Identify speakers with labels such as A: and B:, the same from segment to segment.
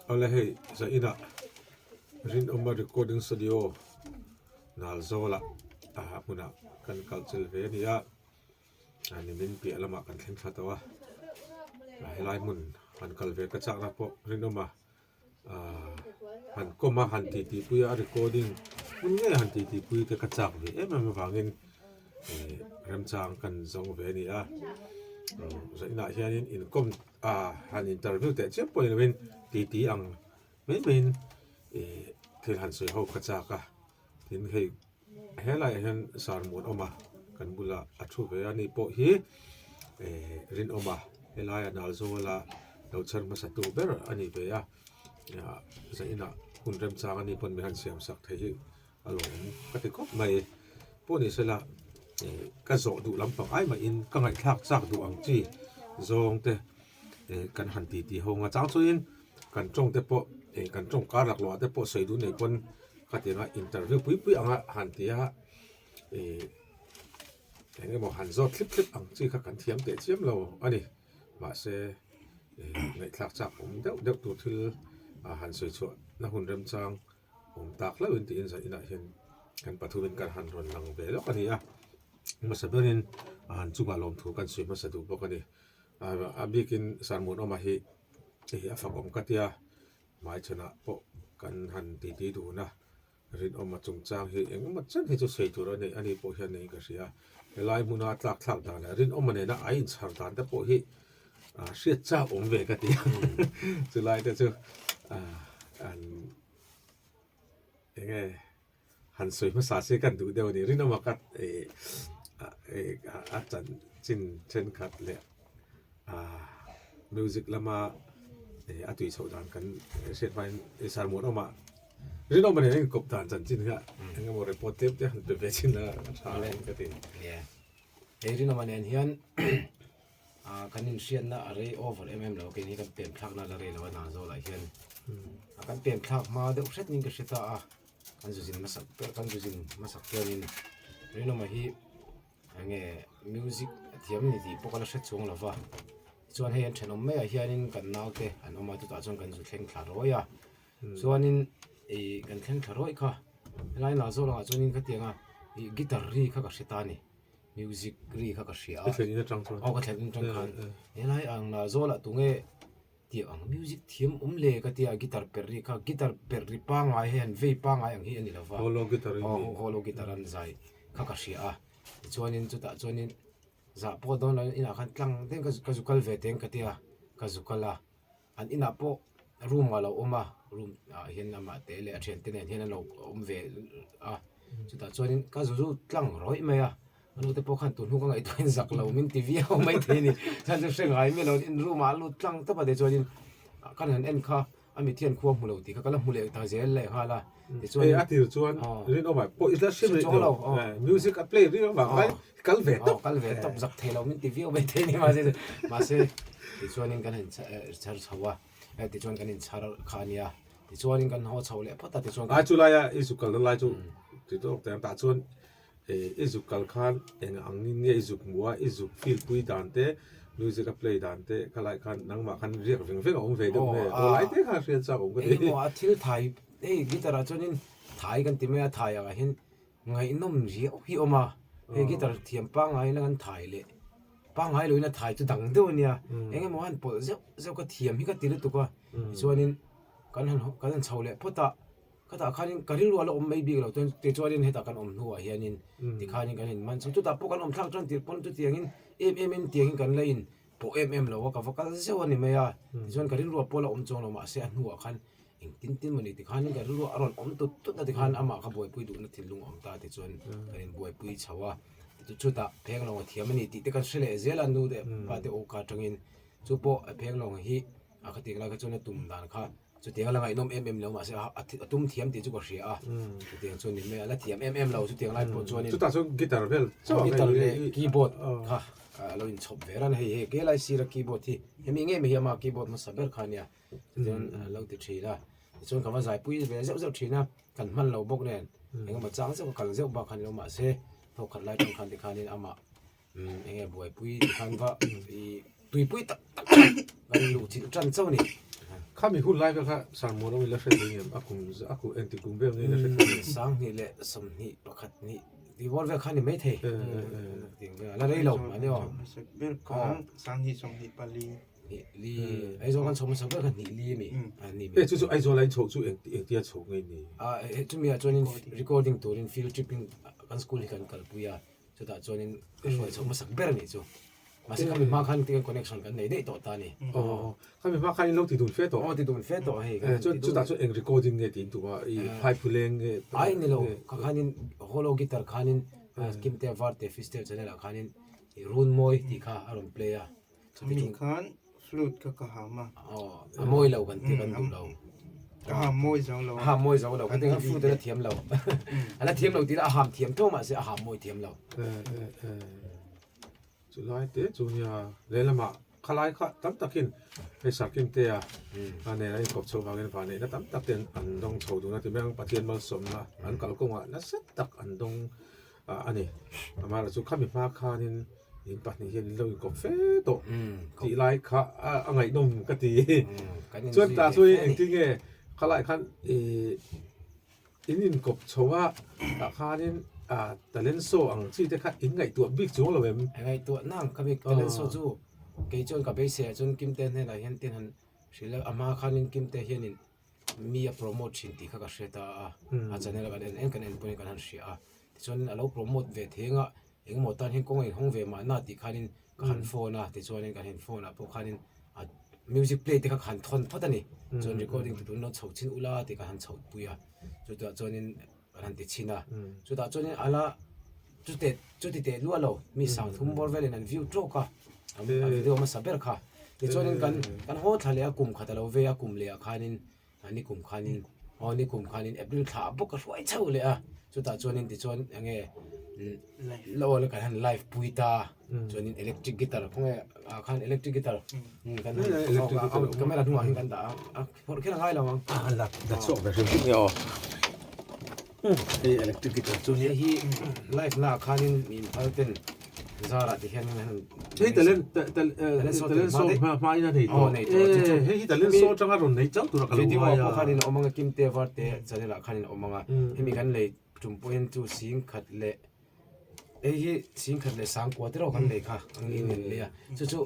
A: Awle hei zainah Rinawma recording studio Nalzawlah ah hmunah kan kal chil ve a ni a nimin piah lamah kan thleng thla tawh a helai hmun han kal ve ka chakna pawh Rinawma ahh han kawm a han tih tih pui a recording hmun ngei han tih tih pui te ka chak ve em em avangin ih remchang kan zawng ve a ni a zainah hianin inkawm ah han interview teh chiam pawh ni lovin tih tih ang mai maiin ih thil han sawi ho ka chak a tin hei Helaiah hian sarhmun awm a kan bulah a thu ve a ni pawh hi eh rinawm a helaia Nalzawla lo chher hmasa tu ber a ni ve a ah zainah hun remchang a ni pawn min han siam sak thei hi a lawm ka ti khawp mai pawh ni sela eh ka zawh duh lampang ai mahin ka ngaihthlak chak duh ang chi zawng te eh kan han ti ti ho ang a chang chuanin kan tawng te pawh eh kan tawng kar laklawh ah te pawh sawi duh nei pawn khatianga interview pui pui anga han ti a ih eng emaw han zawt thlip thlip ang chi kha kan thiam teh chiam lo a ni mahse ih ngaihthlak chak awm deuh deuh tur thil ah han sawi chhuah na hun remchang awm tak hlauh in tiin zan inah hian kan pathumin kan han rawn lang ve lawk a ni a hmasa berin an chungah lawmthu kan sawi hmasa duh bawk a ni a bikin Sarmunawma hi ih a fak awm ka tia. Hmaichhanah pawh kan han titi dun a, rinawma chungchang hi engemaw chen hi chu sawi tur a nei a ni pawh hian niin ka hria. Helai hmuna tlak thlak dan leh rinawma nena a inchhar dan te pawh hi hriat chak awm ve ka ti a, chulai te chu an enge Han sawi hmasa se kan duh deuh a ni. Rinawma ka a chanchin thenkhat leh music lama a tui chhoh dan kan hriat hmain sermon awmah Rinawma nen a inkawp dan chanchin kha eng emaw report tlem te han pe ve chin a tha alawm ka ti.
B: Hei Rinawma nen hian kan inhriatna a rei over em em lo a, keini kan pem thlakna la rei lo a Nazawlah hian kan pem thlak hma deuh hret niin ka hre ta a. Kan zu zin hmasak ber kan zu zin hmasak chuanin Rinawma hi enge music a thiam ni tih pawh ka la hre chuang lo va chuan hei an thenawm maiah hianin kan naute an awm a chutah chuan kan zu thleng thla rawih a chuanin ih kan thleng thla rawih kha helai lah zawk langah chuanin khatianga ih guitar ri kha ka hre ta a ni music ri kha ka hria a
A: Ka thlen in atang chuan
B: aw ka thlen in atang khan helai ang lah zawk lah tunge Tiang ang music thiam awm le ka tia guitar perh ri kha guitar perh ri pangai hei han vei pangai ang hi a ni lo va
A: Hollow guitar in
B: aw hollow guitar an zai kha ka hria a tichuanin chutah chuanin zah pawh dawn lo inah khan tlang deuhin ka ka zu kal ve teng ka tia ka zu kal a an inah pawh room ah a lo awm a room ah hian amah te leh a thiante nen hian an lo awm ve a chutah chuanin ka zu zu tlang rawih mai a. A nu te pawh khan tun hnu ka ngaihtuahin zak lo min ti viau mai thei a ni. Chuan chu hre ngai miah lo in room ah a lut tlang tawp a tichuanin kan han en kha a mit hian khua hmu lo tih kha ka la hmu leh ta zel leh nghal a.
A: Tichuan a tir chuan rinawm ah pawh i la hre rih lo music a play ri avang khan kal ve tawp.
B: Kal ve tawp zak thei lo min ti viau mai thei a ni mahse mahse tichuanin kan han chhar chho a tichuan kan inchhar kha a nia tichuanin kan haw chho leh phawt a tichuan.
A: Ai chulaia i zuk kalna lai chu ti tawk teh ang tah chuan I zuk kal khan eng ang in nge i zuk hmu a, i zuk feel pui dan te, music a play dan te kha lai khan nangmah khan riak veng veng a awm ve deuh nge? Aw lai te khan hriat chak awm ka ti.
B: Engemaw a thil thai hei guitar ah chuanin thai kan ti mai a, thai ah hian ngaihnawm riau hi a awm a, hei guitar thiam pangngai in a kan thai leh pangngai loin a thai chu dang deuh a nia, engemaw a han pawlh zeuh zeuh ka thiam hi ka ti lutuk a, tichuanin kan han kan han chho leh phawt a. Khatah khanin ka rilru a la awm mai bik lo chuan tichuanin hetah kan awm hnuah hianin tikhanin kan inman chho chutah pawh kan awm thlak chuan tirh pawn chutiangin em em in tiangin kan la in pawh em em lo a ka va kal zeuh a ni mai a tichuan ka rilru pawh la awm chuang lo mahse a hnuah khan engtin tin mawni tikhanin ka rilru a rawn awm tut tut a tikhan amah ka buaipui duhna thinlung a awm ta tichuan kan inbuaipui chho a chutah phenglawng a thiam a ni tih te kan hre leh zel a nu leh pa te aw ka atangin chu pawh phenglawng hi a khatiang lai kha chuan a tum dan kha Chutiang a la ngaihnawm em em lo mahse a tum thiam tih chu ka hria a, chutiang chuan ni mai a la thiam em em lo chutiang lai pawh chuanin
A: Chutah chuan guitar vel
B: chauh a guitar leh keyboard kha a lo inchhawp ve ran a hei hei kelai sira keyboard hi hemi ngei mai hi ama keyboard hmasa ber kha a nia tichuan a lo ti thin a tichuan ka va zaipui ve zeuh zeuh thin a kan hman lo bawk nen engemaw chang zeuh ka kal zeuh bak kha ni lo mahse thawkkhat lai tang khan tikhanin amah Umm enge buaipui ti khan va i tuipui tak tak kan luh chilh tan chauh a ni.
A: Khami hun lai vel kha sermon awm ila hre thei ngem a kum a kum engti kum vel nge ila hre thei ngem.
B: 20 20 pakhat hnih tih bawr vel kha ni mai thei. La rei lo mahni aw.
C: Ber kha 20 24.
B: Hnih li Aizawl kan chho hmasa ber kha hnih li ami a ni.
A: Hei chu chu Aizawl a in chhoh chu engtia chho nge ni?
B: A chumi ah chuanin recording turin field trip in kan school hi kan kalpui a chutah chuanin ka hruai chho hmasak ber a nih chu. Mahse khami hma khan tikhan connection kan nei daih tawh ta a ni.
A: Aw khami hma khan in lo ti dun fe tawh.
B: Aw ti dun fe tawh hei.
A: Chuan chutah chuan eng recording nge tiin tum a i phaiphuleng nge?
B: Ai ni lo kha khanin hollow guitar khanin Kimtea Varte Fistel channel ah khanin Runmawi tih kha a rawn play a.
C: Khami khan flute kha ka ham a.
B: Aw, a mawi lo kan ti kan duh lo.
C: Ka ham mawi zo lo.
B: A ham mawi zo lo. Kan ti khan flute a la thiam lo. A la thiam lo tih a ham thiam tho mahse a ham mawi thiam lo.
A: Chu lai te chu nia lehlamah khalai kha tam takin hei Sarkim te a a nen a inkawp chho vangin vanneihna tam tak ten an dawng chho dun a ti mai ang Pathian malsawmna an kalkawngah nasa tak an dawng a ni. Amaherawhchu chu khami hma khanin in pahnih hian in lo inkawp fe tawh tih lai kha a ngaihnawm ka ti. Chuan tah chu engtin nge khalai khan ih in inkawp chho a tah khanin ah talent show ang chi te kha in ngaihtuah bik chuang lo em?
B: Ngaihtuah nang khami talent show chu kei chuan ka beisei ah chuan Kimte hnenah hian tin han hrilh a, a hma khanin Kimte hianin mi a promote thin tih kha ka hre ta a, a channel a kan en en kan en pawhin kan han hria a, tichuanin a lo promote ve theng a, engemaw tan hian kawng a inhawng ve mahna tih khanin ka han phone a, tichuanin kan han phone ah pawh khanin a music play te kha ka han thawn phawt a ni, chuan recording te tun lo chho chin ula tih ka han chhoh pui a, chutah chuanin kan han ti chhin a, chutah chuanin a la chute chuti teh luah lo mi sang thum bawr velin an view tawk a, a video hmasa ber kha tichuanin kan kan haw thla leh a kum khat a lo vei a kum leh ah khanin a ni kum khanin aw ni kum khanin April thla ah bawk a hruai chho leh a chutah chuanin tichuan eng nge aw la kan han live pui ta chuanin electric guitar khawnge ah khan electric guitar kan camera hnungah hian kan dah a. Phawrh kher a ngai lo ang.
A: A la la chhuak ve hrim hrim nge aw. Hei electric guitar chu
B: nia. Hei hi live na ah khanin mi inphal ten zarah ti hian han
A: Hei talent talent show hma hma in a nei tawh.
B: Nei tawh chu chu.
A: Hei hi talent show atanga rawn nei chauh tura ka lo ngai a.
B: Video ah pawh khanin a awm ang a Kimte Varte channel ah khanin a awm ang a. Hemi kan lei tum pawhin chu sing khat leh hei hi sing khat leh sang kua te rawh kan lei kha ang in an lei a. Chu chu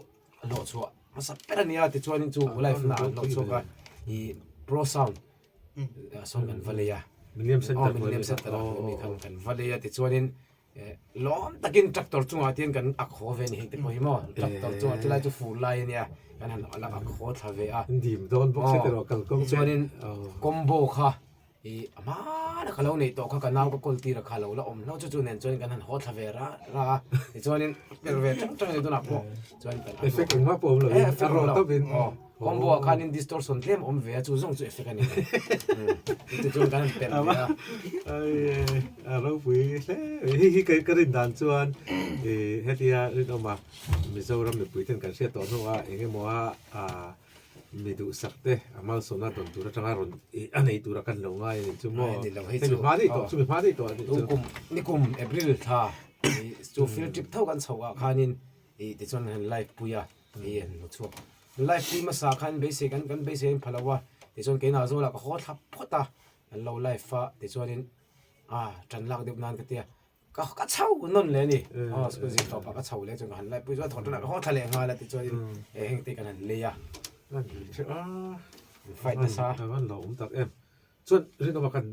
B: hlawh chhuah hmasa ber a nia tichuanin chu live na an hlawh chhuak a ih pro sound sawn kan va lei a
A: Millennium Center
B: aw Millennium Center ah mi khan kan va lei a tichuanin lawm takin tractor chungah te hian kan ak haw ve a ni hei te pawh hi maw tractor chungah chulai chu fur lai a nia kan han ak haw thla ve a
A: dim dawn bawk se tiraw kalkawng
B: tichuanin combo kha Ih, a hmana ka lo neih tawh kha ka nau ka kawl tir a kha lo la awm hlauh chu chu nen chuan kan han haw thla ve ra ra a, tichuanin per ve tang tang a ni tunah pawh chuan kan
A: Effect engmah pawh awm lo in, a rawh tawp in.
B: Aw, combo ah khanin distortion tlem awm ve a chu zawng chu effect a ni mai. Tichuan kan han per ve a.
A: Ai, a ropui hle mai. Hei hi ka rin dan chuan ih hetia rinawma Mizoram mipui ten kan hriat tawh hnuah eng emaw a Mi duhsak te a malsawmna dawn tur atanga rawn ih a nei tura kan lo ngai a nih chu maw?
B: Ni lo hei chu.
A: Hemi hma daih tawh, chumi hma daih tawh a nih chu.
B: Kum nikum April thla ih chu field trip tho kan chhoh ah khanin ih tichuan han live pui a ih an hmu chhuak. Live pui hmasa khan beisei kan kan beisei an pha lo a, tichuan keimah zawlah ka haw thlap phawt a, an lo live a tichuanin ah tan lak deuh nan ka tia. Ka ka chho nawn leh a ni. Aw school zir tawp ah ka chho leh chuan ka han light pui chuan thawh ṭanah ka haw thla leh nghal a tichuanin eh heng te kan han lei a.
A: An hreh a.
B: An fight nasa.
A: A van lo awm tak em. Chuan rinawm a kan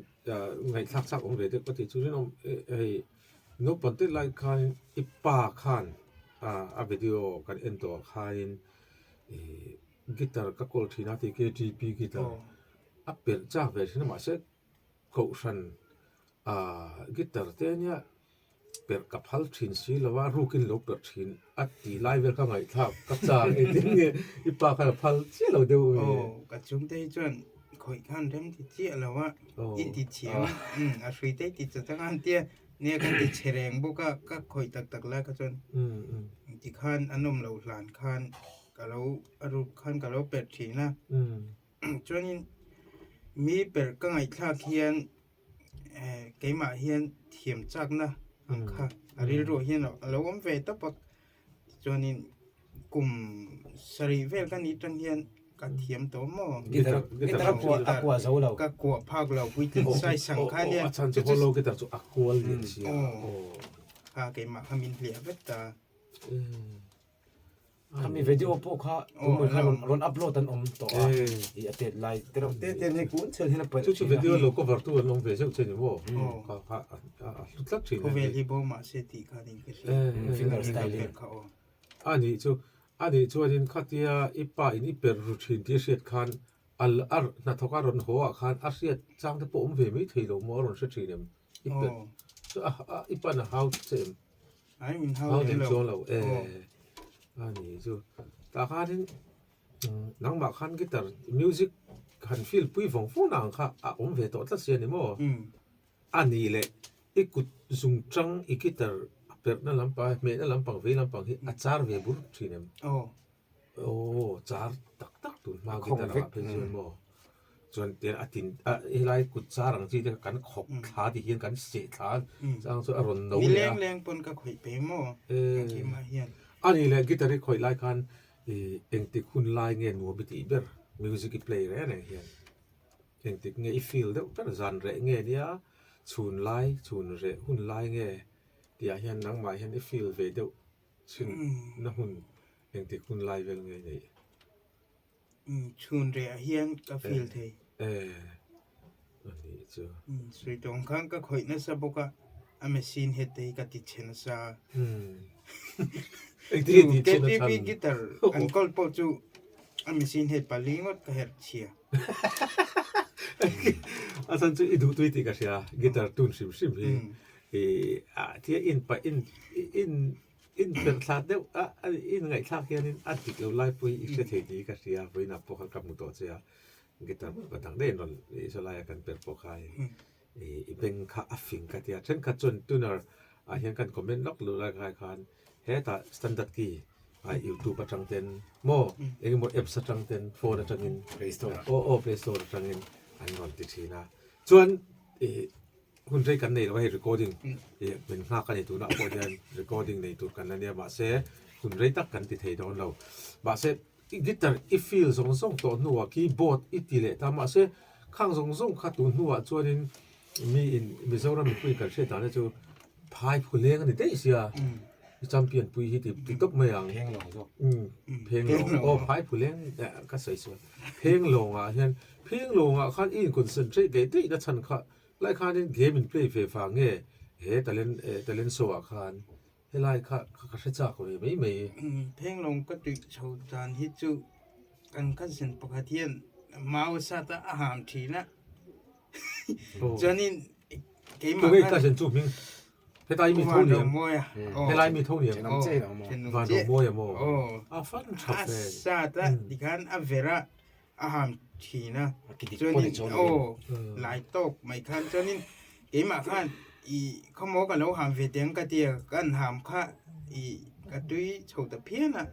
A: ngaihthlak chak awm ve deuh ka tih chu rinawm hei naupang te lai khanin i pa khan a video kan en tawh ah khanin ih guitar ka kawl thin a tih KTP guitar a pelh chak ve thin a mahse Kohhran ah guitar te ania perh ka phal thin si lo a rukin lo perh thin a tih lai vel kha ngaihthlak ka chak engtin nge i pa khan a phal chiah lo deuh nge.
C: Aw ka chhungte hi chuan khawih khan rem ti chiah lo a i ti thiam a hrui te i ti chat anga an tia nia kan ti chhe reng bawk a ka khawih tak tak lai kha chuan tikhan an awm loh hlan khan ka lo a ruk khan ka lo perh thin a. Chuanin mi perh ka ngaihthlak hian eh keimah hian thiam chakna ang kha a rilruah hian a lo awm ve tawp a, chuanin kum sarih vel ka nih tang hian. Ka thiam tawh maw?
B: Guitar guitar a kuah a kuah zo lo.
C: Ka kuah phak lo puitling sai sang kha nia.
A: A chhan chu hollow guitar chu a kual lian sia.
C: Kha keimah kha min hliah vek ta.
B: Khami video pawh kha tumah khan rawn rawn upload an awm tawh a. I a tet lai te reuh te te hei kun chhel hian a paih
A: Chu chu video lo cover tu an awm ve zeuh che ni maw? Kha kha a hlu tlat thin a.
C: Khawvel hi bo mah se tih khan in ka hria.
B: Finger style in.
C: Kha aw.
A: A nih chu A nih chuanin khatia i pa in i perh ru thin tih a hriat khan a a hnathawk a rawn haw ah khan a hriat chang te pawh awm ve mai thei lo maw a rawn hre thin em? I perh chu a a i pan a hau che em?
C: Ai min hau
A: Hau lem chuang lo e a nih chu tah khanin nangmah khan guitar music han feel pui vawng vawng na ang kha a awm ve tawh tlat si a ni maw? A nih leh i kut zung tang i guitar a perhna lampang hmehna lampang vei lampang hi a char ve bur thin em?
C: Aw.
A: Aw char tak tak tun hma guitar ah phei chuan maw chuan tian a tin a helai kut char ang chi te kha kan khawk thla ti hian kan seh thla chang chu a rawn no leh a.
C: Ni leng leng pawn ka khawih pe maw keimah hian.
A: A nih leh guitar i khawih lai khan i engtik hun lai nge nuam i tih ber music i play reng reng hian? Engtik nge i feel deuh ber zan reh nge nia chhun lai chhun reh hun lai nge tihah hian nangmah hian i feel ve deuh chhin na hun engtik hun lai vel nge neih?
C: Chhun reh ah hian ka feel thei.
A: E a nih chu.
C: Sawi tawng khan ka khawih nasa bawk a, a machine head te hi ka ti chhe nasa.
A: Engtik nge tih chhe na chhan?
C: KTP guitar an kawl pawh chu a machine head pali ngawt ka herh chhia.
A: A chhan chu i duh tui tih ka hria, guitar tune hrim hrim hi i thil in paih in in in perh thla deuh a in ngaihthlak hianin a dik lo lai pawh hi i hre thei tih hi ka hria, vawiinah pawh khan ka hmu tawh che a, guitar ka dang daih in rawn sawlaia kan perh pawh kha i beng kha a fing ka tia, thenkhat chuan tuner ah hian kan comment lawk luh lai khai khan hetah standard key ah youtube atang ten maw eng emaw apps atang ten phone atangin
B: play store
A: aw aw play store atangin an rawn ti thin a chuan ih hun rei kan nei lo a hei recording ih min nghak a ni tunah pawh hian recording nei tur kan la nia mahse hun rei tak kan ti thei dawn lo mahse I guitar i feel zawng zawng tawh hnuah keyboard i ti leh ta mahse khang zawng zawng kha tun hnuah chuanin mi in Mizoram mipui kan hriat dan te chu phai phu leng a ni daih sia i champion pui hi ti ti tawp mai ang
B: Pheng lawng zawk.
A: Umm pheng lawng aw phai phu leng ka sawi sual pheng lawngah hian pheng lawngah khan i in concentrate leh daih na chhan kha lai khanin game in play ve vang nge he talent talent show ah khan Helai kha ka hre chak ve mai mai.
C: Phenglawng ka tuih chho dan hi chu kan cousin pakhat hian mau sat a a ham thin a. Chuanin keimah
A: khan. Tunge cousin chu hming? Hetlai mi tho niang. Helai mi tho niang. Van Romawi a maw? A fan tha
C: fe. A sat a tikhan a ver a a ham thin a chuanin aw lai tawk mai khan chuanin keimah khan ih khawmaw ka lo ham ve teh ang ka tia kan ham kha ih ka tui chho ta phian a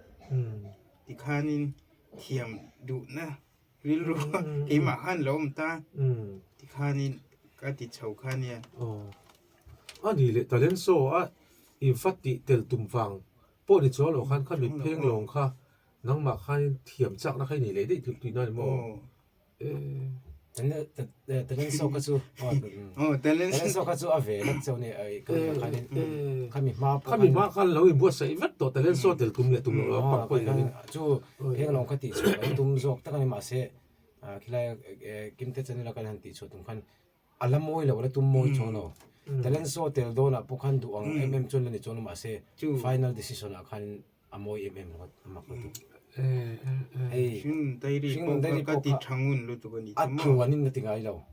C: tikhanin thiam duhna rilru keimah khan lo awm ta tikhanin ka ti chho kha nia.
A: A ni leh talent show a infa tih tel tum vang pawh ni chuang loh khan kha mit pheng lawng kha Nangmah khanin thiam chakna kha i nei leh daih tih tih na ni maw?
B: Talent show kha chu talent show kha chu a ve lek chauh a ni khanin khami hma pawh
A: khami hma khan lo inbuatsaih vek tawh talent show tel tum leh tum loh a pak pawh in lovin
B: chu phenglawng kha tih chhuah kan tum zawk tak a ni mahse khilai Kimte channel a kan han tih chhuah tum khan A la mawi lo, a la tum mawi chuang lo. Talent show tel dawnah pawh khan duh ang em em chuan la ni chuang lo mahse final decision ah khan a mawi em em ringawt a mak lutuk. Hei
C: Hringnun diary pawh kha ka ti tha ngun lutuk a ni
B: chu maw? A tluanin a ti ngai lo.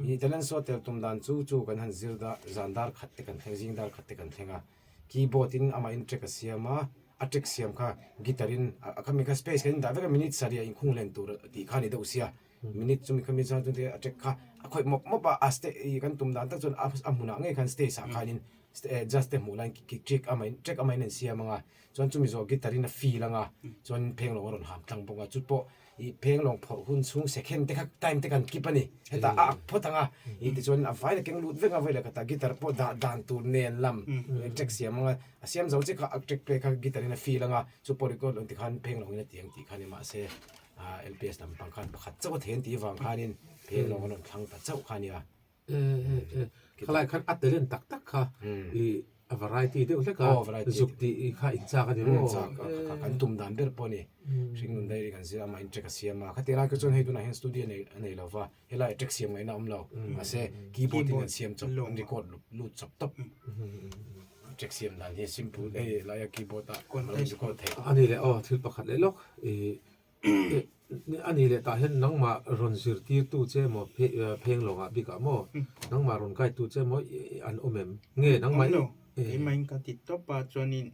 B: I talent show tel tum dan chu chu kan han zir da zan dar khat te kan thleng zing dar khat te kan thleng a. Keyboard in amah in track a siam a, a track siam kha guitar in a khami kha space kan indah vek a minute sarih a inkhung len tur tih kha a ni deuh sia. Minute chumi khami chuan chungte a track kha a khawih mawp mawp a, a sta ih kan tum dan tak chuan a hmunah ngei khan stage ah khanin judge te hmuh laiin track a main track a main an siam ang a, chuan chumi zawh guitar in a feel ang a, chuan phenglawng a rawn ham tlang bawk a, chu pawh ih phenglawng phawrh hun chhung second te kha time te kan keep a ni, hetah a ak phawt ang a, ih tichuan a vaila keng lut vek a vawi leh khatah guitar pawh dah dan tur nen lam track siam ang a, a siam zo chiah kha a track play kha guitar in a feel ang a, chu pawh record lo tikhan phenglawng in a ti ang tih kha ni mahse. LPS lampang khan pakhat chauh a thei an tih avang khanin phenglawng an rawn thlang ta chauh kha a nia.
A: Khalai khan a talent tak tak kha i a variety deuh hlek a zuk tih kha in chak a ni maw?
B: Chak a kan tum dan ber pawh a ni. Hringnun diary kan zir a amah in track a siam a. Khatih lai kha chuan hei tunah hian studio a nei lo va, helai track siam ngaihna a awm lo. Mahse keyboard in an siam chawp, an record lut chawp tawp. Track siam dan hi simple hei laia keyboard a lo record theih.
A: A ni leh aw thil pakhat leh lawk i A nih leh tah hian nangmah rawn zirtirtu che emaw pheng lawngah bikah maw nangmah rawn guide-tu che emaw an awm em? Nge nangmah
C: Awm lo, keimahin ka ti tawp a chuanin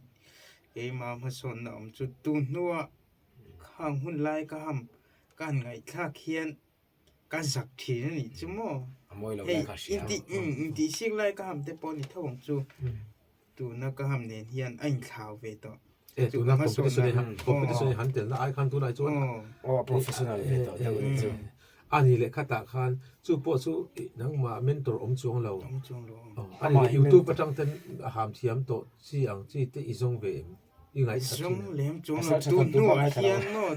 C: keimah hmasawnna awm chu tun hnua khang hun lai ka ham ka han ngaihthlak hian ka zak thin a nih chu maw?
B: A mawi lo lai kha hria.
C: Hei intihsik lai ka ham te pawh a ni tho ang chu. Tuna ka ham nen hian a inthlau ve tawh.
A: E tuna competition hi competition hi han telna ai khan tunah chuan
B: aw professional ve tawh deuh anih chu.
A: A ni leh khatah khan chu pawh chu nangmah mentor awm chuang lo.
C: Awm chuang lo.
A: A ni leh youtube atang ten a ham thiam tawh chi ang chi te i zawng ve em? I ngaihthla thin
C: em? Zawng lem chuang lo. Tun hnuah hian maw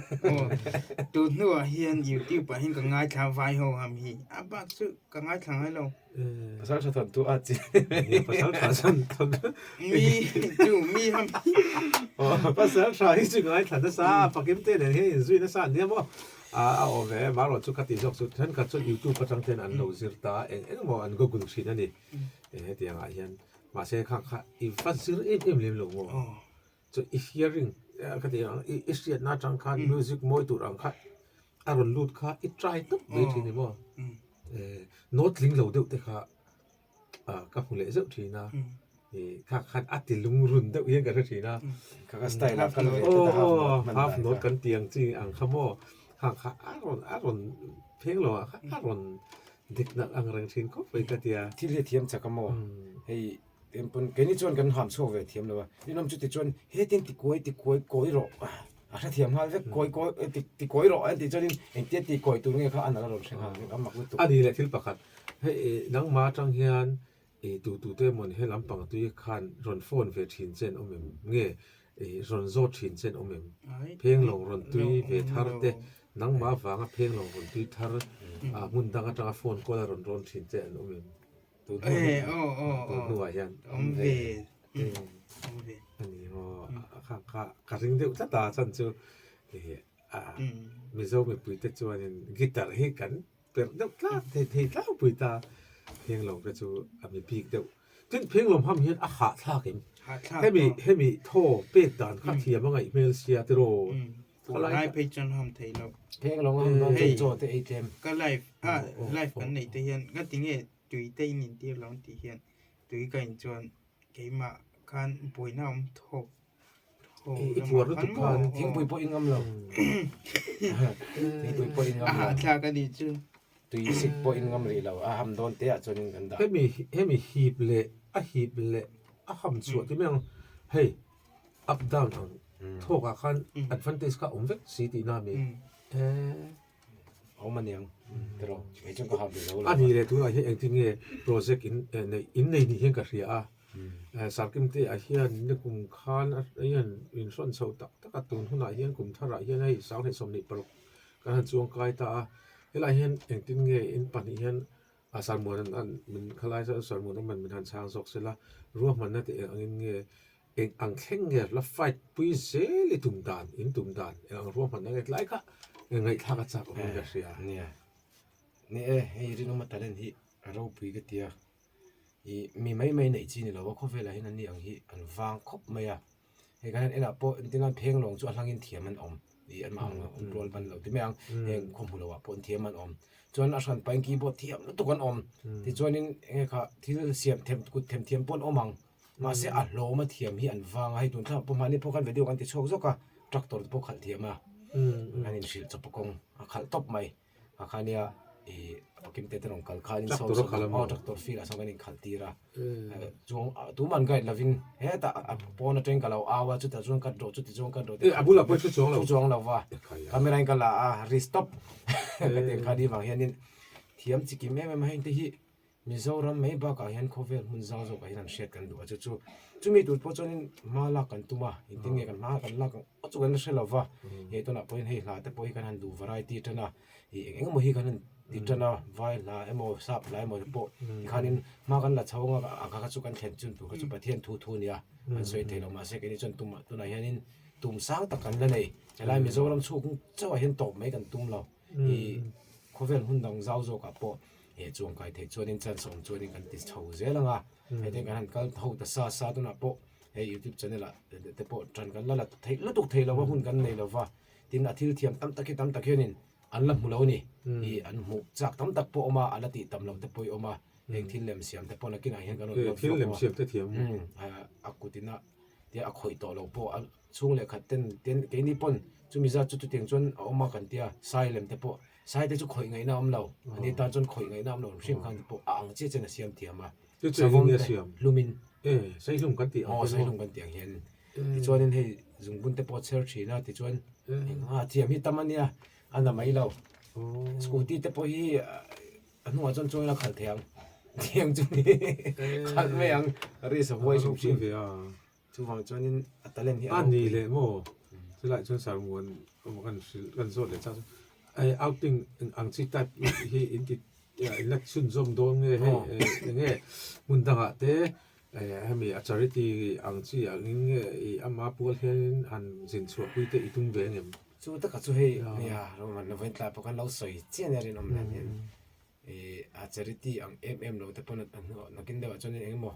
C: tun hnuah hian youtube ah hian ka ngaithla vai ho ham hi a bak chu ka ngaithla ngai lo.
B: Pasal tha thawn tu a chi.
A: Pasal tha thawn thawn.
C: Mi chu mi ham.
A: Pasal tha hi chu ngai thla nasa pakim te nen hian inzui nasa an nia maw. A awm ve marawh chu khati zawk chu thenkhat chuan youtube atang ten an lo zir ta eng eng maw an google thin a ni. Hetiang ah hian mahse khang kha i va zir em em lem lo maw. Chu i hearing khati ang i hriatna atang khan music mawi tur ang kha a rawn lut kha i try tawp mai thin ni maw note tling lo deuh te kha ka hmu leh zeuh thin a kha khan a ti lungrun deuh hian ka hre thin a
B: kha kha style ah kal ve tlat a half note hman
A: half note kan tih ang chi ang kha maw kha kha a rawn a rawn pheng lo ah kha a rawn dik nalh ang reng thin khawp mai ka tia
B: thil hi a thiam chak a maw hei Engpawn keini chuan kan ham chhuak ve thiam lo a, rinawm chu tichuan hetiang ti kuai ti kuai kawi rawh a hrethiam nghal vek kawi kawi ti ti kawi rawh a tih chuanin engtia ti kawi tur nge kha a nalh a rawn hre nghal vek a mak lutuk.
A: A ni leh thil pakhat, hei nangmah atang hian i tu tu te emaw he lampang tui khan rawn phone ve thin che an awm em nge i rawn zawt thin che an awm em? Phenglawng rawn tui ve thar te nangmah avanga phenglawng rawn tui thar hmun dang atanga phone call a rawn rawn thin che an awm em? Tun hnuah hian
C: awm ve awm ve
A: a ni maw kha kha ka ring deuh tlat a chhan chu Mizo mipui te chuanin guitar hi kan perh deuh tlak thei thei tlangpui ta Phenglawm te chu a mi bik deuh tin Phenglawm ham hian a hahthlak em hemi hemi thaw pek dan kha thiam a ngaih hmel sia tiraw
C: Lai phei chuan ham thei lo.
B: Phenglawng ham dawn chuan chaw te ei tlem.
C: Ka life a life kan neih te hian ngati nge tui te in intir lo tih hian tui ka in chuan keimah khan buaina awm thawk
A: I puar lutuk khan
B: thingpui pawh in ngam lo. Thingpui pawh in ngam lo.
C: A hahthlak a nih chu.
B: Tui sik pawh in ngam rih lo a ham dawn te ah chuan in kan dah.
A: Hemi hemi hip leh a hip leh a ham chhuah ti mai ang hei up down ang thawk ah khan advantage kha awm vek si tihna a mi.
B: Awm aniang tiraw kei chuan ka hap ve zo lo
A: a ni leh tunah hian engtin nge project in neih in nei ni hian ka hria a Sarkim te ah hian nikum khan hian in hrawn chho tak tak a tun hunah hian kum tharah hian hei sanghnih 26 kan han chuang kai ta a helaiah hian engtin nge in pahnih hian a sarmuan an min khalai sarmuan awm min han chhang zawk sela ruahmanna te eng angin nge Eng ang thleng nge la fight pui zel i tum dan, in tum dan, eng ang ruahmanna nge tlai kha ngaihthlak a chak awmin ka hria.
B: Nia, ni e, hei rinawma talent hi a ropui ka tia, i mi mai mai neih chi ni lo a, khawvelah hian ani ang hi an vang khawp mai a, hei kan han enah pawh engtin ngan phenglawng chu a hlangin thiam an awm, i an mah ang an rual ban lo ti mai ang, heng khaw hmu loah pawh an thiam an awm, chuan a hran pahin keyboard thiam lutuk an awm, tichuanin enge kha thil siam them kut them thiam pawh an awm ang. Mahse a hlawm a thiam hi an vang a, hei tun thlangah pawh mahni pawh khan video kan ti chhuak zawk a, tractor te pawh khalh thiam a, an inhrilh chawp a kawng a khalh tawp mai, a kha nia ih pakim te te rawn kal khan in sawm sawm aw tractor field ah sawn kan inkhalh tir a, chuan tuman guide lovin hetah a pawn atangin ka lo au a chutah chuan cut rawh chuti chuan cut rawh
A: a bulah pawh thu chuang lo
B: thu chuang lo va camera in ka la a ri stop ka ti ang kha ni vang hianin thiam chikim em em a heng te hi. Mizoram mai bakah hian khawvel hmun zau zawkah hian an hriat kan duh a, chu chu chumi tur pawh chuanin hma lak kan tum a, engtin nge kan hma kan lak ang aw chu kan la hre lo va, hei tunah pawhin hei hla te pawh hi kan han duh variety tan a, ih eng eng emaw hi kan han ti tan a, vai hla emaw sap hla emaw te pawh tikhanin hma kan la chho ang a, a kha kha chu kan thlen chun tur kha chu Pathian thu thu a nia, kan sawi thei lo mahse keini chuan tumah tunah hianin tum sang tak kan la nei, helai Mizoram chhung chauhah hian tawp mai kan tum lo, ih khawvel hmun dang zau zawkah pawh he chuang kai theih chuanin chance awm chuanin kan ti chho zel ang a, hetiang kan han kal ho ta sa sa tunah pawh hei youtube channel ah te pawh tan kan la la theih lutuk thei lo va hun kan nei lo va, tin a thil thiam tam tak hi tam tak hianin an la hmu lo a ni, ih an hmuh chak tam tak pawh a awm a, a la tih tam loh te pawh hi a awm a, heng thil lem siam te pawh nakinah hian kan rawn upload vek ang a, a kutin a tia a khawih tawh lo pawh a chhung leh khat ten ten keini pawn chumi zat chu chutiang chuan a awm a kan tia sai lem te pawh Sai te chu khawih ngaihna a awm lo, ani tan chuan khawih ngaihna a awm lo hrim khan te pawh a ang chiah chian a siam thiam a. Savawm te hlumin.
A: E, sai hlum kan tih ang hian.
B: Aw, sai hlum kan tih ang hian. Tichuanin hei zungbun te pawh a chher thin a, tichuan engah thiam hi tam a nia, a na mai lo. Scooty te pawh hi a hnungah chuan chuangin a khalh thei ang, tiang chu ni khalh mai ang, risk a huai hrim hrim. Chuvang chuanin a talent hi a
A: ropui. A ni leh maw? Chulaiah chuan Sarmuan kan hrilh kan zawt leh chak chu hei outing ang chi type hi in ti in la chhunzawm dawn nge hei eng nge hmun dangah te hemi a charity ang chi angin nge i ama pual hianin han zin chhuahpui te i tum ve ngem?
B: Chu takah chu hei nia Roman vawiin tlai pawh khan lo sawi chiah nia rinawm nen hian ih a charity ang em em lo te pawn a hnuah nakin deuhah chuan eng emaw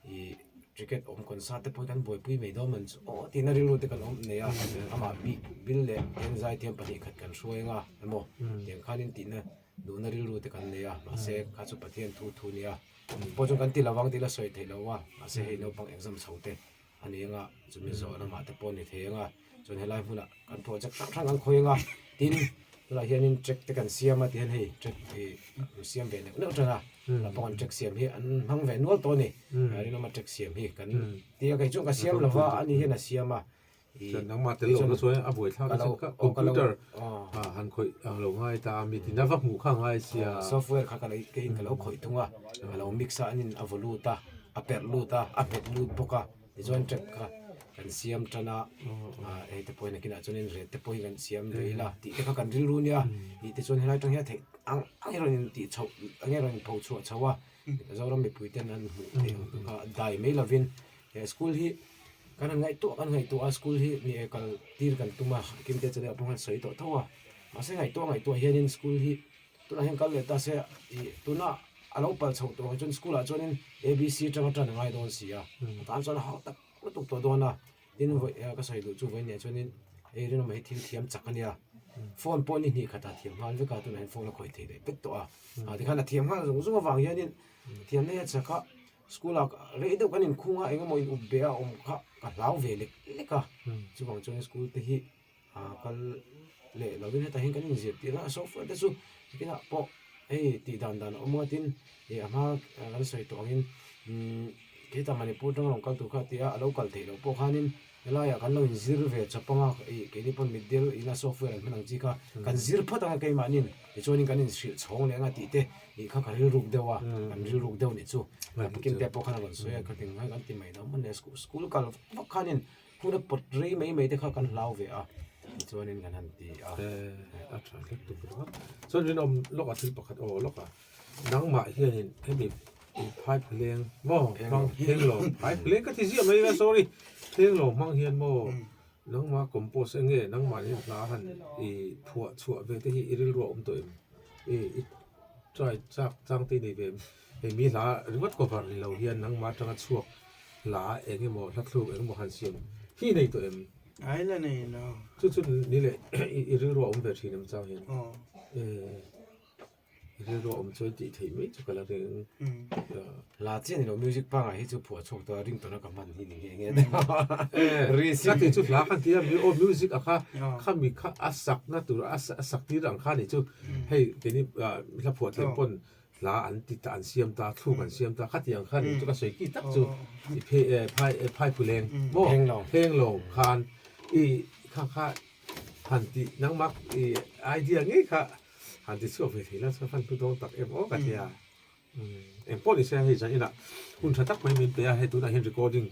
B: Ih cricket awm concert te pawh hi kan buaipui mai dawn man chu aw tihna rilru te kan awm nei a, amah bik bil leh eng zaithiam pahnihkhat kan hruai anga emaw tiang khanin tihna duhna rilru te kan nei a, mahse kha chu Pathian thu thu nia pawh chuan kan ti lo vang tih la sawi theih lo a, mahse hei naupang exam chho te a ni anga chumi zawh lamah te pawh a ni thei anga chuan helai hmunah kan project hrang hrang an khawi anga tin tunah hianin track te kan siam a tihian hei track hi an siam ve neuh neuh tan a naupang an track siam hi an hmang ve nual tawh a ni rinawma track siam hi kan tia kei chuan ka siam lova ani hian a siam a
A: chuan nangmah tel lohna chuan a buaithlak a ka computer han khawih ang lo ngai ta a mi tina va hmuh kha ngai sia
B: software kha ka lo keiin ka lo khawih thung a ka lo mix a anin a vaw lut a a perh lut a a hmet lut bawk a. Tichuan tap kha kan siam tan a, hei te pawhin nakinah chuanin ret te pawhin kan siam ve ila tih te kha kan rilru nia. Tih te chuan helai atang hian theih ang ang hi rawn intih chhoh ang hi rawn inpho chhuah chho a, Zoram mipui ten an hmuh theih ang chu kha dai mai lovin he school hi kan han ngaihtuah kan ngaihtuah a, school hi ni e kal tir kan tum a, Kimte channel ah pawh khan sawi tawh tho a, mahse ngaihtuah ngaihtuah hianin school hi Tunah hian kal leh ta se, ih tuna a lo pal chhoh tur ang chuan school ah chuanin ABC atanga tan a ngai dawn si a, a tan chuan a hau tak lutuk tawh dawn a, tin vawi ka sawi duh chu vawi nia chuanin hei rinawm hi thil thiam chak a nia, phone pawh ni hnih khatah thiam nghal vek a, tunah hian phone a khawih thei leh vek tawh a, ah tikhan a thiam nghal zung zung avang hianin thiamna hi a chak a, school ah rei deuh kan inkhung a engemaw in up be a awm kha ka hlau ve lek lek a, chuvang chuan school te hi kal leh lovin hetah hian kan inzirtir a, software te chu kinah pawh hei tih dan dan a awm a tin ih a hma kan sawi tawh angin umm hetah Manipur atanga rawn kal tur kha a ti a, a lo kal theih loh pawh khanin helaiah kan lo inzir ve chawp anga ih keini pawn mitdel ina software an hman ang chi kha kan zir phawt anga keimahnin tichuanin kan inhrilh chhawng leh anga tih te ih kha ka rilruk deuh a, kan rilruk deuh nih chu Kimte pawh khan a rawn sawi a, khatin ngai kan ti mai lo maw le school kal vak khanin Hun a pawt rei mai mai te kha kan hlau ve a, tichuanin kan han ti a.
A: A tha hlek tuk ringawt. Chuan rinawm lawk a thil pakhat aw lawk a, nangmah hianin hemi phai phuleng maw hmang phenglawng phai phuleng ka ti ziah mai a sorry phenglawng hmang hian maw nangmah compose eng nge nangmah hian hla han i phuah chhuah ve te hi i rilru a awm tawh em? I try chak chang te i nei ve em? Hei mi hla ringawt cover ni lo hian nangmah atanga chhuak hla eng emaw hla thluk eng emaw han siam hi nei tawh em?
C: Ai la nei lo.
A: Chu chu ni leh i rilru a awm ve thin em chang hian?
C: Aw.
A: I rilru a awm chuan tih theih mai chu ka la ring.
B: Hla chiah ni lo music pangai hi chu phuah chhuak tawh a ringtawna ka hman hi ni nghe nghe.
A: Ka tih chu hla khan ti a aw music a kha khami kha a sakna tur a sak tir ang kha nih chu hei keini hla phuah thiam pawn Hla an ti ta, an siam ta, thluk an siam ta, khatiang khan chu ka sawi ki tak chu i phe phai phai phuleng maw phenglo khan i kha kha han ti nangmah i idea ngei kha han ti chhuak ve thei la chuan fan hnu dawng tak em aw ka tia. Eng pawh ni se hei zan inah hun tha tak mai min pe a, hei tunah hian recording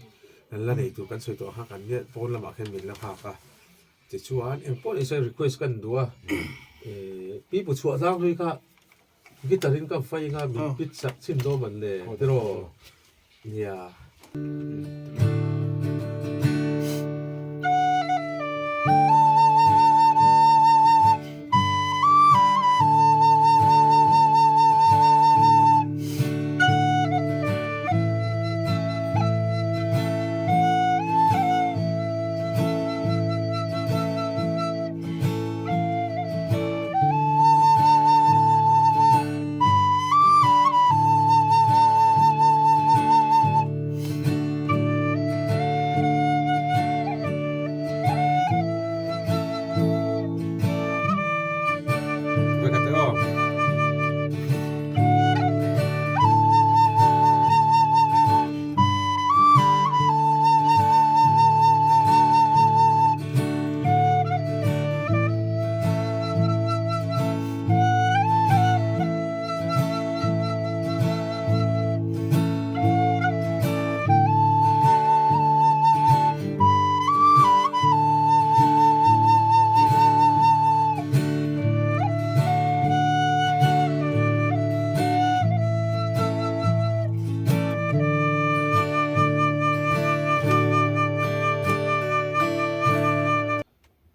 A: la nei tur kan sawi tawh kha kan nia pawn lamah khian min la nghak a, tichuan eng pawh ni se request kan duh a, pi pu chhuah tlang hlui kha guitar in ka fai anga min pit sak chhin dawn man le tiraw nia.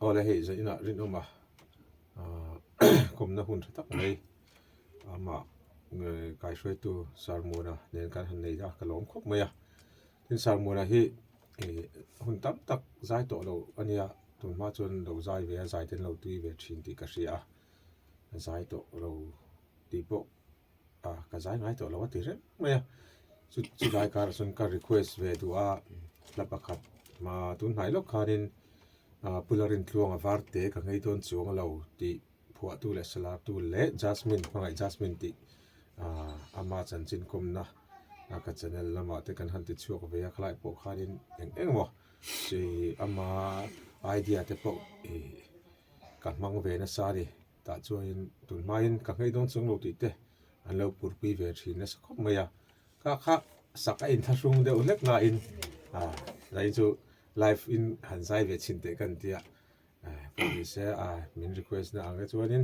A: Awle hei zainah rinawm a kawmna hun tha tak mai amah kaihruaitu Sarmona nen kan han nei a ka lawm khawp mai a tin Sarmona hi hun tam tak zai tawh lo a nia tunhma chuan lo zai ve a zai te an lo tui ve thin tih ka hria a zai tawh lo tih pawh a ka zai ngai tawh lo a ti reng mai a chu chulai karah chuan ka request ve duh a hla pakhat hma tun hnai lawk khanin ah Pu Lalrintluanga Varte ka nghei dawn chuang lo tih phuahtu leh salartu leh Jasmine hmangaih Jasmine tih ah ama chanchin kawmna a ka channel lamah te kan han ti chhuak ve a khalai pawh khanin eng eng emaw chi ama idea te pawh ih ka hmang ve nasa a ni. Tah chuanin tun hmain ka nghei dawn chuang lo tih te an lo purpui ve thin nasa khawp mai a, kha kha sak a inthlahrung deuh hlek nain ah zain chu live in han zai ve chhin teh kan tia pawh ni se ah min request na ang te chuanin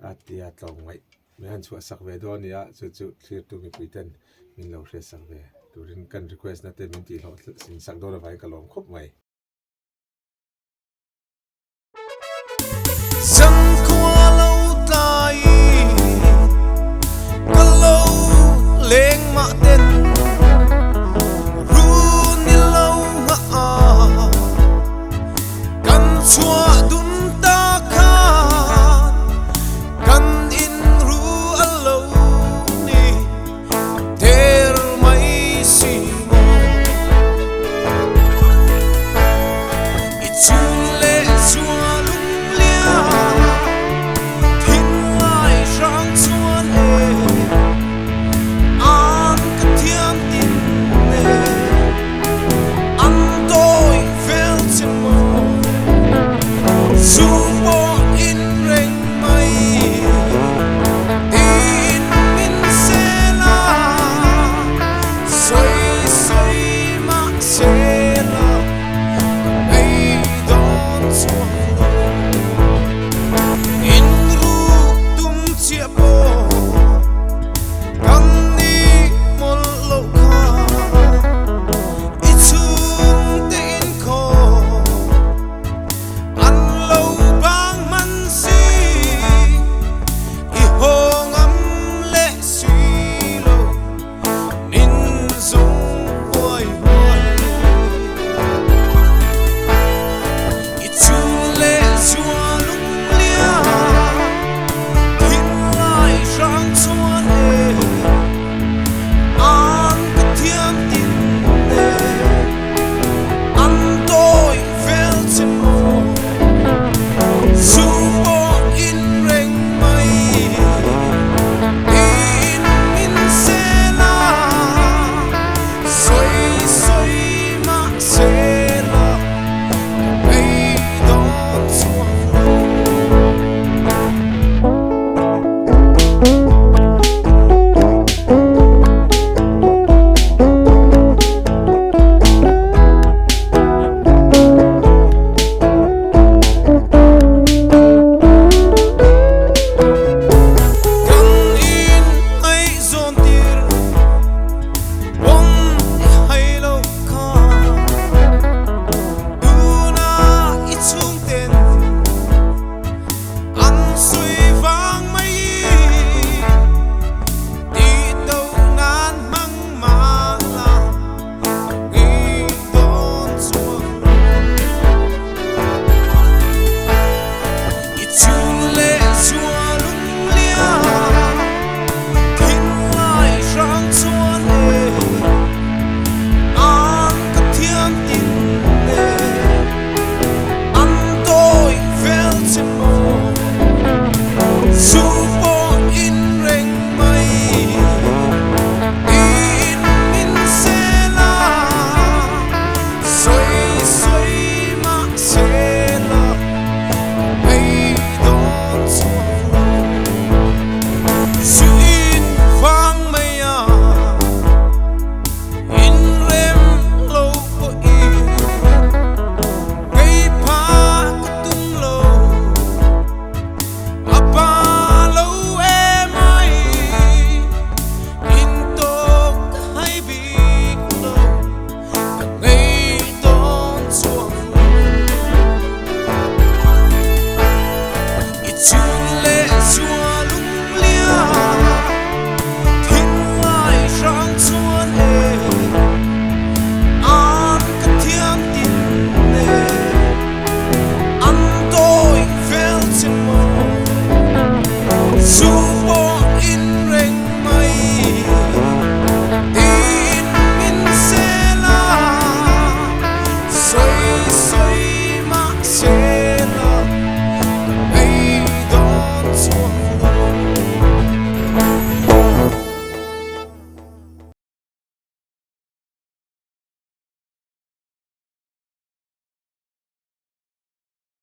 A: a tia tlawmngaih min han chhuah sak ve dawn a nia chu chu thlirtu mipui ten min lo hriat sak ve turin kan request na te min tih hlawh sin sak dawn avangin ka lawm khawp mai.
D: Zankhua lo tlai ka lo leng mah ten.